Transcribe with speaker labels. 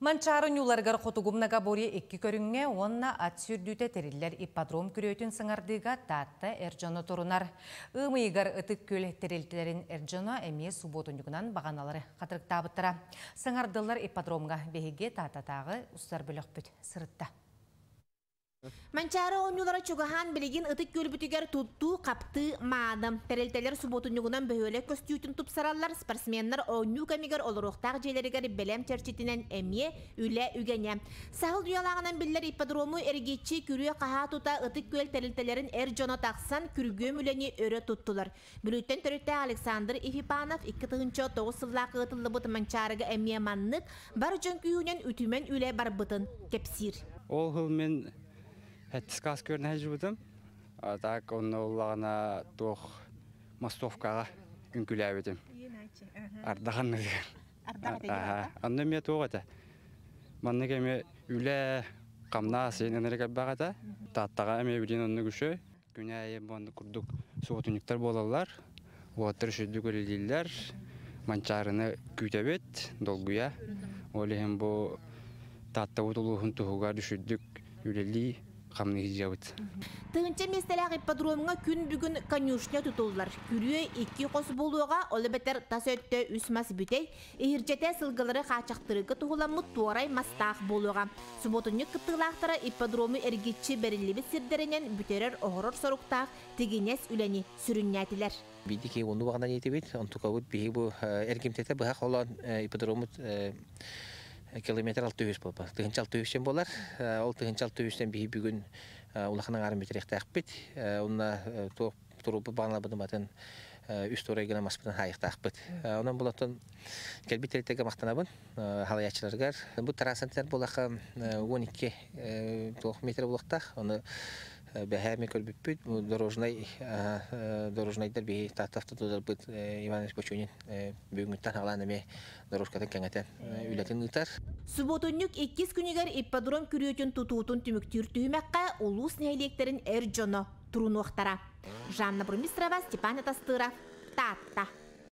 Speaker 1: Манчаары оонньууларыгар хотугу многоборье икки көрүҥҥэ уонна ат сүүрдүүтэ тэриллэр ипподром күрүөтүн саҥардыыга Таатта эр дьоно турунар. Ыам ыйыгар Ытык Күөл тэрилтэлэрин эр дьоно эмиэ субуотунньугунан баҕаналары хатырыктаабыттара. Саҥардыллар ипподромҥа биһиги Тааттатааҕы устар бөлөхпүт сырытта.
Speaker 2: Манчаары оонньуулара чугаһаан билигин Ытык Күөлбүтүгэр туттуу, хаптыы, мааны. Тэрилтэлэр субуотунньугунан бөһүөлэк көстүүтүн тупсараллар, спортсменнар оонньуу кэмигэр олоруохтаах дьиэлэригэр бэлэм чэрчитинэн эмиэ үлэ үгэнэ. Саһыл уйалааҕынан биллэр ипподрому эргиччи күрүө-хаһаа тута Ытык Күөл тэрилтэлэрин эр дьоно тахсан күргүөм үлэни өрө туттулар. Бүлүүттэн төрүттээх Александр Ефипанов 2009 сыллаах ыытыллыбыт Манчаарыга эмиэ маннык бар дьон күүһүнэн үтүмэн үлэ барбытын кэпсиир.
Speaker 3: Ол сыл мин сэттис көрүнэ сылдьыбытым. А так онно уллаҕына туох мостовкаҕа үҥкүүлээбитим. Ардаханныгар. Онно эмиэ туох этэ. Маннык эмиэ үлэ хамнаас ынырык элбэх этэ. Тааттаҕа эмиэ билин оннук үчүгэй. Күн аайы бу курдук субуотунньуктар буолаллар. Уолаттар үчүгэйдик үлэлииллэр. Манчаарыны күүтэбит, долгуйа. Ол иһин бу Тааттабыт улууһун туһугар үчүгэйдик үлэлии хамныы сылдьабыт.
Speaker 2: Тыһыынча миэстэлээх ипподромҥа күн бүгүн конюшня тутуллар. Күрүө икки хос буолуоҕа, ол эбэтэр тас өттө үс мас бүтэй, иһирдьэтэ сылгылары хааччахтырыыга туһуламмыт туорай мастаах буолуоҕа. Субуотунньук кыттыылаахтара ипподрому эргиччи бэриллибит сирдэринэн бүтэрэр-оһорор соруктаах тигинэс үлэни сүрүннээтилэр.
Speaker 4: Биирдики онну баҕанан иитибит, онтукабыт биһи бу эргимтэтэ быһа холоон ипподромут километр 600 буолба. 1600 буолар. Ол 1600 биһи бүгүн улахан аҥаарын бүтэриэхтээхпит. Онно туох туруппут баҕаналарбытын батын үс туорай гына маспытын хаайыахтаахпыт. Онон булаттан кэлбит тэрилтэгэ махтанабын халаяччыларыгар. Бу трассантар буолаха 12 туох метр буолуохтаах. Оны бэһээ ми көрбүппүт дорожнай дорожнайдар биһи Тааттавтодорбут Иван Бочунин бүгүҥҥүттэн хаалаан эмиэ дорожкатын кэҥэтэн үлэтин ыытар.
Speaker 2: Субуотунньук иккис күнүгэр ипподром күрүөтүн тутуутун түмүктүүр түһүмэххэ улуус нэһилиэктэрин эр дьоно турунуохтара. Жанна Бурмистрова, Степан Атастыров, Таатта.